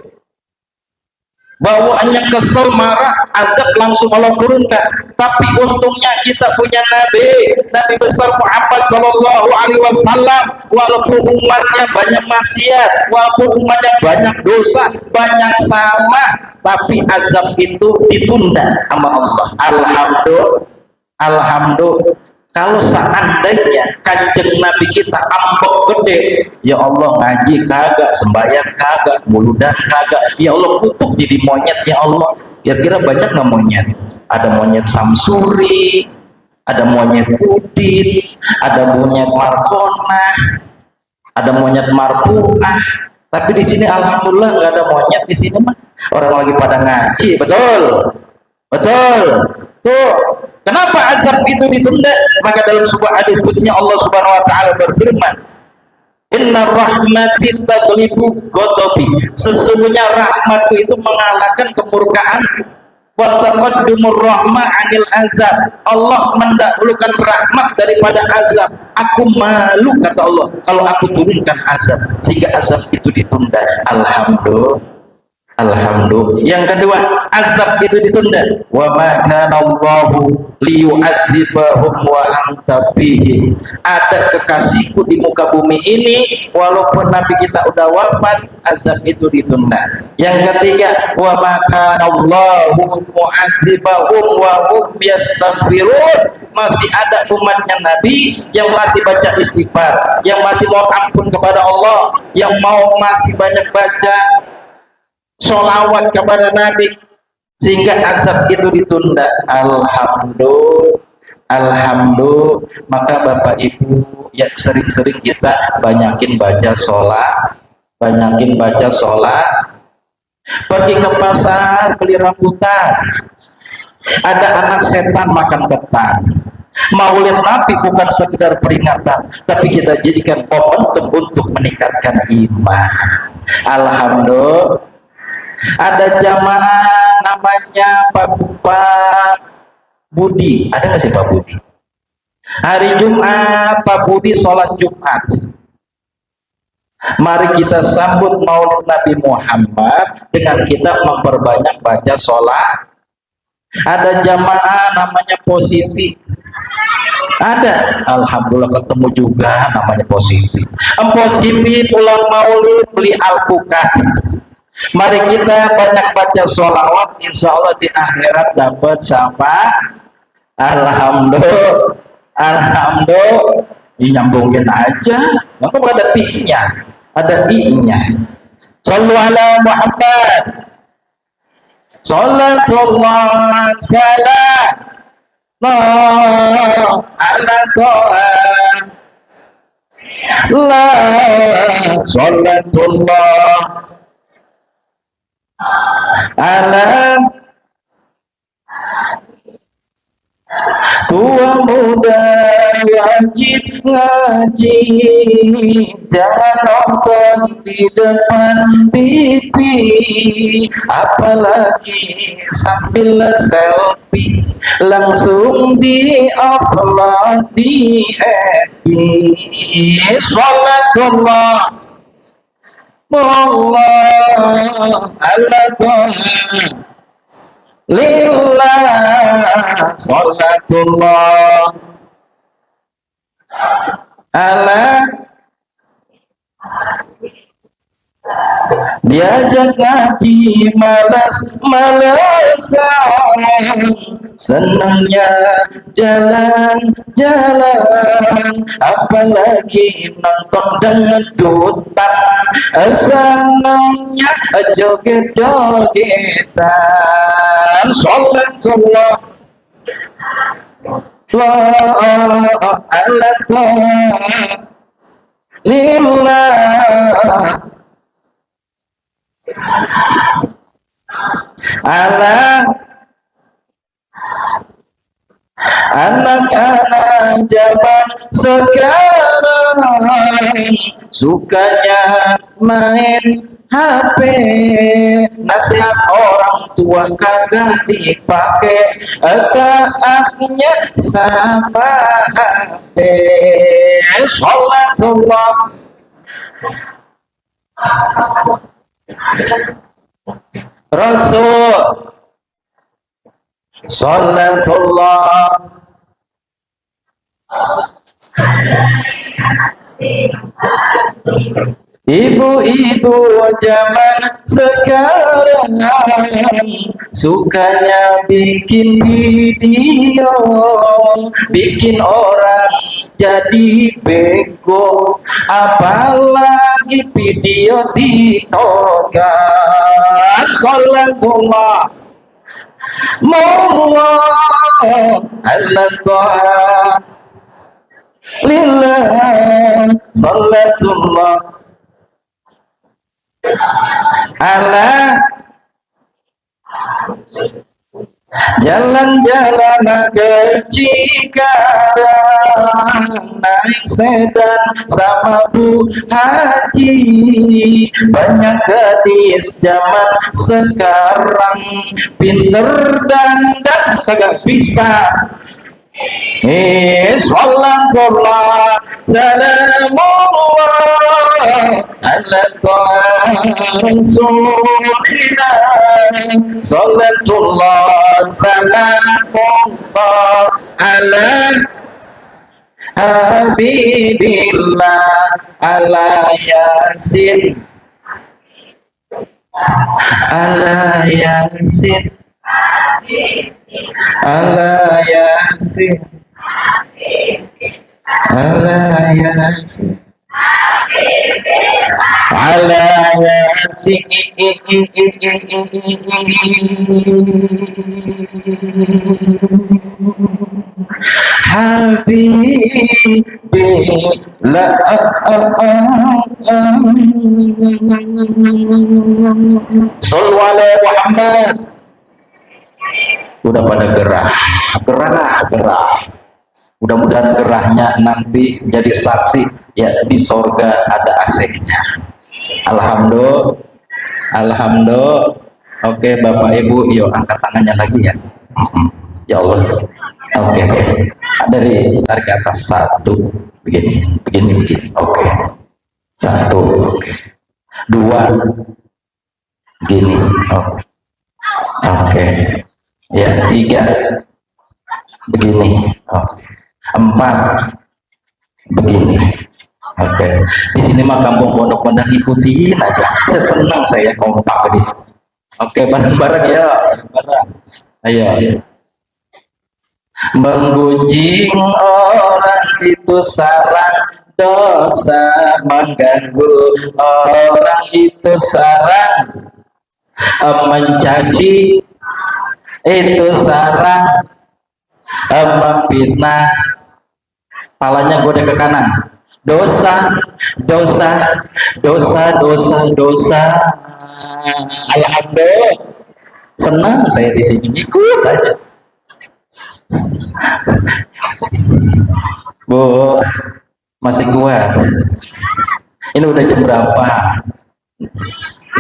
bawaannya kesel, marah, azab langsung Allah turunkan. Tapi untungnya kita punya Nabi besar Muhammad Sallallahu Alaihi Wasallam. Walaupun umatnya banyak maksiat, walaupun umatnya banyak dosa, banyak salah, tapi azab itu ditunda sama Allah. Alhamdulillah. Kalau seandainya kanjeng Nabi kita ampek gede, ya Allah, ngaji kagak, sembahyang kagak, muludan kagak, ya Allah kutuk jadi monyet. Ya Allah, kira-kira banyak nggak monyet? Ada monyet Samsuri, ada monyet Udin, ada monyet Markona, ada monyet Marpuah. Tapi di sini alhamdulillah nggak ada monyet di sini mah. Orang lagi pada ngaji, betul. Tuh, kenapa azab itu ditunda? Maka dalam sebuah hadis qudsinya Allah Subhanahu wa taala berfirman, "Inna rahmati taghlibu ghadabi." Sesungguhnya rahmatku itu mengalahkan kemurkaanku. Wa taqaddumur rahmah 'anil azab. Allah mendahulukan rahmat daripada azab. Aku malu, kata Allah, kalau aku turunkan azab, sehingga azab itu ditunda. Alhamdulillah. Yang kedua, azab itu ditunda. Wa ma kana Allahu liyu'adzibahum wa anta fihim. Ada kekasihku di muka bumi ini, walaupun Nabi kita udah wafat, azab itu ditunda. Yang ketiga, wa ma kana Allahu mu'adzibahum wa hum yastaghfirun. Masih ada umatnya Nabi yang masih baca istighfar, yang masih mau ampun kepada Allah, yang mau masih banyak baca sholawat kepada Nabi, sehingga azab itu ditunda. Alhamdulillah. Maka Bapak Ibu, ya sering-sering kita banyakin baca sholat, pergi ke pasar beli rambutan, ada anak setan makan ketan. Maulid Nabi bukan sekedar peringatan, tapi kita jadikan momentum untuk meningkatkan iman. Alhamdulillah. Ada jamaah namanya Pak Budi, ada nggak sih Pak Budi? Hari Jumat Pak Budi sholat Jumat. Mari kita sambut Maulid Nabi Muhammad dengan kita memperbanyak baca sholat. Ada jamaah namanya Positif, ada, alhamdulillah ketemu juga namanya Positif. Positif pulang Maulid beli alpukat. Mari kita banyak baca sholawat, insya Allah di akhirat dapat sama. Alhamdulillah. Nyambungin aja, maka ada i-nya, Shallu ala Muhammad, Salatullah salam ala to'a la salatullah ala tua muda ya wajib ngaji, jangan nonton di depan TV, apalagi sambil selfie, langsung di upload di FB. Sholatullah Allah ala Tuhan lillah, sholatullah ala. Diajak ngaji malas-malasan, senangnya jalan-jalan, apalagi nonton dangdutan, senangnya joget-jogetan. Sholatullah ala Tuhan lillah ala. Anak-anak zaman sekarang sukanya main HP, nasihat orang tua kagak dipakai, taatnya sama HP. Sholatullah Rasul, sholatullah ibu-ibu zaman sekarang sukanya bikin video, bikin orang jadi bego, apalagi video tiktokan. Sholatullah Allah ala Tuhan lillah, sholatullah ala. Jalan-jalan ke Cikarang, naik sedan sama Bu Haji, banyak gadis zaman sekarang pinter dandan kagak bisa. Sholatullah salamullah ala Rasulillah, sholatullah salamullah ala Habibillah, ala Yasin, ala Yasin, ala Yasin, ala Yasin, ala Yasin. Habibillah, sallu ala Muhammad. Udah pada gerah. Mudah-mudahan gerahnya nanti jadi saksi ya, di sorga ada AC-nya. Alhamdulillah. Oke, Bapak Ibu, yuk angkat tangannya lagi ya. Ya Allah. Oke. Dari tarik ke atas, satu, begini. Oke. Satu, oke. Dua, begini. Oke. Ya, tiga, begini. Empat, begini. Oke. Di sini mah kampung pondok-pondok, ikutin aja. Senang saya kompak di sini. Oke, bareng-bareng ya, bareng. Ayo. Menggunjing orang itu sarang dosa, mengganggu orang itu sarang mencaci, itu sarang memfitnah, palanya gode ke kanan. Dosa. Alhamdulillah, senang saya di sini, ikut aja. Bu, masih kuat? Ini udah jam berapa?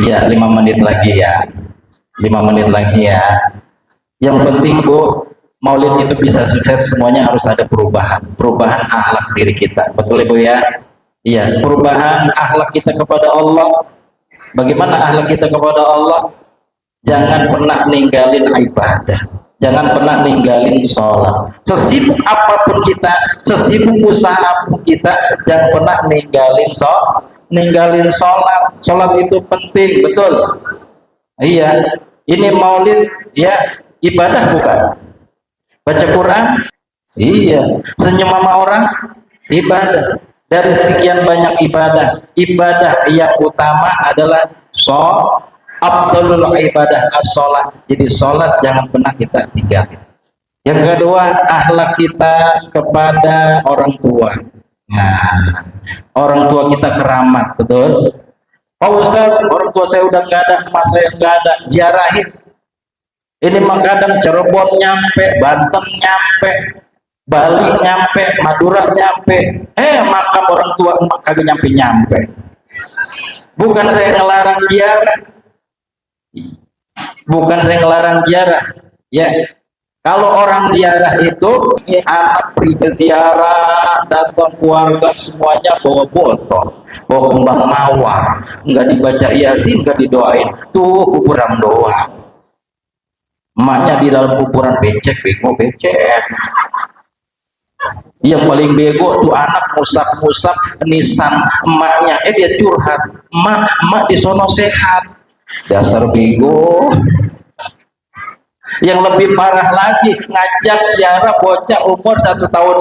Iya, 5 menit lagi ya. 5 menit lagi ya. Yang penting Bu, Maulid itu bisa sukses, semuanya harus ada perubahan akhlak diri kita. Betul Ibu ya? Iya, perubahan akhlak kita kepada Allah. Bagaimana akhlak kita kepada Allah? Jangan pernah ninggalin ibadah, jangan pernah ninggalin sholat. Sesibuk apapun kita, sesibuk usaha apapun kita, jangan pernah ninggalin sholat. Sholat itu penting, betul. Iya, ini maulid ya ibadah bukan? Baca Quran, iya. Senyum sama orang, ibadah. Dari sekian banyak ibadah yang utama adalah sholat. Abdul ibadah as-sholat. Jadi sholat jangan pernah kita tinggalin. Yang kedua, akhlak kita kepada orang tua. Nah, orang tua kita keramat, betul. Oh Ustaz, orang tua saya udah nggak ada, emak saya nggak ada, ziarahin. Ini mah kadang Cirebon nyampe, Banten nyampe, Bali nyampe, Madura nyampe. Makam orang tua emak kagak nyampe. Bukan saya ngelarang ziarah. Bukan saya ngelarang ziarah. Ya. Kalau orang ziarah itu, anak pergi ke ziarah, datang keluarga semuanya bawa botol, bawa kembang mawar, nggak dibaca yasin, nggak didoain, tuh kuburan doang. Emaknya di dalam kuburan becek. Yang paling bego tuh anak musap nisan emaknya, dia curhat, emak di sono sehat, dasar bego. Yang lebih parah lagi, ngajak ziarah bocah umur 1,5 tahun.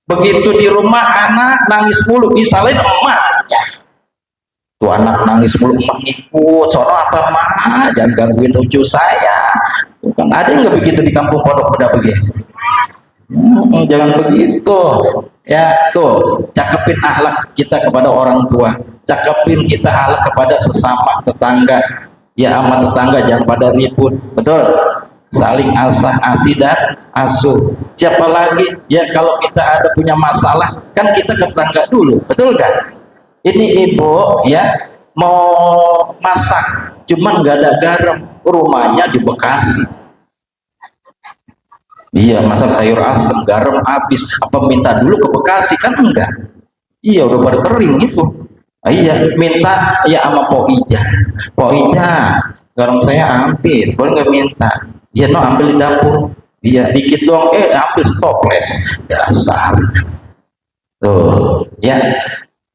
Begitu di rumah anak nangis mulu, disalahin emaknya. Tuh anak nangis mulu, emak ngikut, sono apa emak, jangan gangguin lucu saya. Bukan ada yang nggak begitu di kampung pondok pada begini. Jangan begitu. Ya tuh, cakepin akhlak kita kepada orang tua, cakepin kita akhlak kepada sesama tetangga. Ya sama tetangga jangan pada ribut, betul. Saling asah asih dan asuh. Siapa lagi? Ya kalau kita ada punya masalah, kan kita ke tetangga dulu, betul kan? Ini ibu ya mau masak, cuman nggak ada garam, rumahnya di Bekasi. Iya, masak sayur asem, garam habis, apa minta dulu ke Bekasi? Kan enggak. Iya, udah pada kering itu. Iya, minta ya sama Pok Ija, garam saya habis, boleh nggak minta? Iya, no ambil di dapur. Iya, dikit doang, ambil stoples, dasar. Tuh, ya,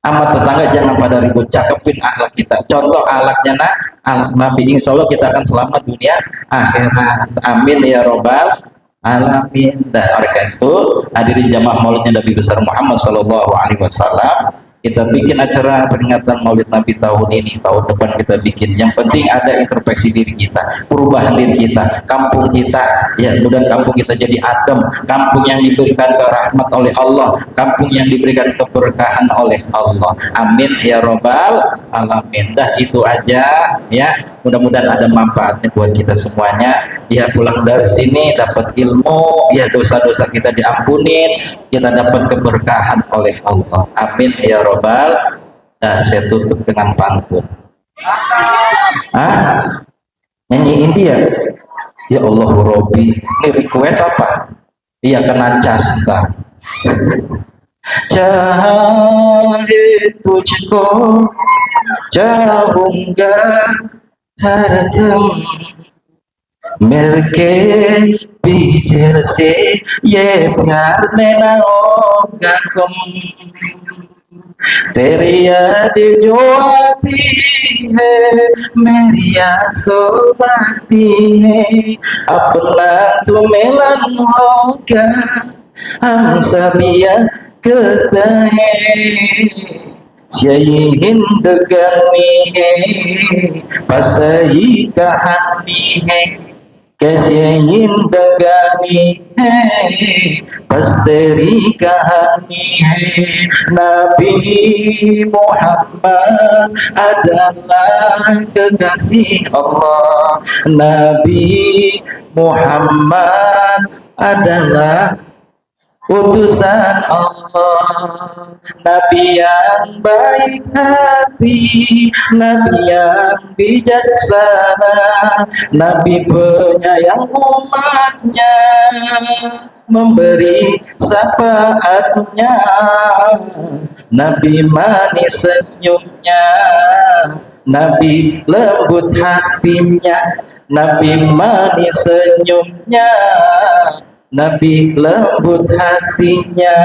sama tetangga jangan pada ribut, cakepin akhlak kita. Contoh akhlaknya akhlak Nabi, insya Allah kita akan selamat dunia akhirat. Amin ya robbal alamin. Dan oleh karena itu, hadirin jamaah maulidnya Nabi besar Muhammad Sallallahu Alaihi Wasallam, kita bikin acara peringatan Maulid Nabi tahun ini, tahun depan kita bikin. Yang penting ada introspeksi diri kita, perubahan diri kita, kampung kita, ya mudah kampung kita jadi adem, kampung yang diberikan rahmat oleh Allah, kampung yang diberikan keberkahan oleh Allah. Amin ya robbal alamin. Dah itu aja ya. Mudah-mudahan ada manfaatnya buat kita semuanya. Ya pulang dari sini dapat ilmu, ya dosa-dosa kita diampunin, kita dapat keberkahan oleh Allah. Amin ya robbal. Nah, saya tutup dengan pantun. Nyanyi India. Ya Allah Robbi. Ini request apa? Iya kena casta. Chahe tujhko चाहूंगा हरदम मिलके पीछे से ये प्यार में ना होगा गम तेरी याद जो आती है मेरी आंसू बहती है अपना तो मिलन होगा हम सभी कहते हैं यही जिंदगानी है बस यही कहानी है कैसे जिंदगानी है बस तेरी कहानी है Nabi Muhammad adalah kekasih Allah Nabi Muhammad adalah utusan Allah, Nabi yang baik hati, Nabi yang bijaksana, Nabi penyayang umatnya, memberi syafaatnya, Nabi manis senyumnya, Nabi lembut hatinya, Nabi manis senyumnya, Nabi lembut hatinya.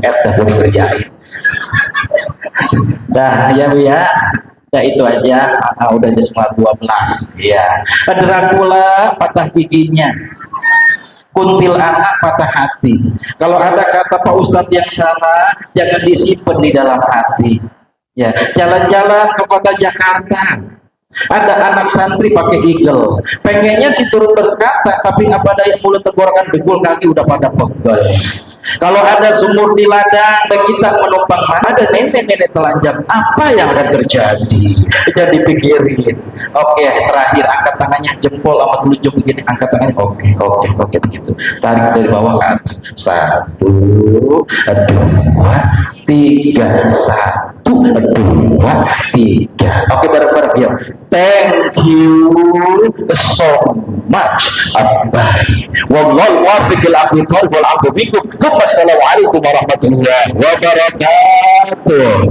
Eta udah dikerjain. Dah ya Bu ya. Ya itu aja. Udah cuma 12 ya. Dracula patah giginya. Kuntil anak patah hati. Kalau ada kata Pak Ustadz yang salah, jangan disimpan di dalam hati. Ya, jalan-jalan ke kota Jakarta, ada anak santri pakai eagle, pengennya si turun berkata, tapi apa daya mulut tenggorokan degul, kaki udah pada pegel. Kalau ada sumur di ladang dan kita menumpang, ada nenek-nenek telanjang, apa yang akan terjadi? Jangan dipikirin. Oke, terakhir angkat tangannya, jempol sama telunjuk begini, angkat tangannya. Oke begitu. Tarik dari bawah ke atas. 1, 2, 3, 1, 2, 3. Oke, bareng-bareng yuk. Thank you so much. Bye. Wallahu wafiqil aqwam wal aqwa bikum. Assalamualaikum warahmatullahi wabarakatuh.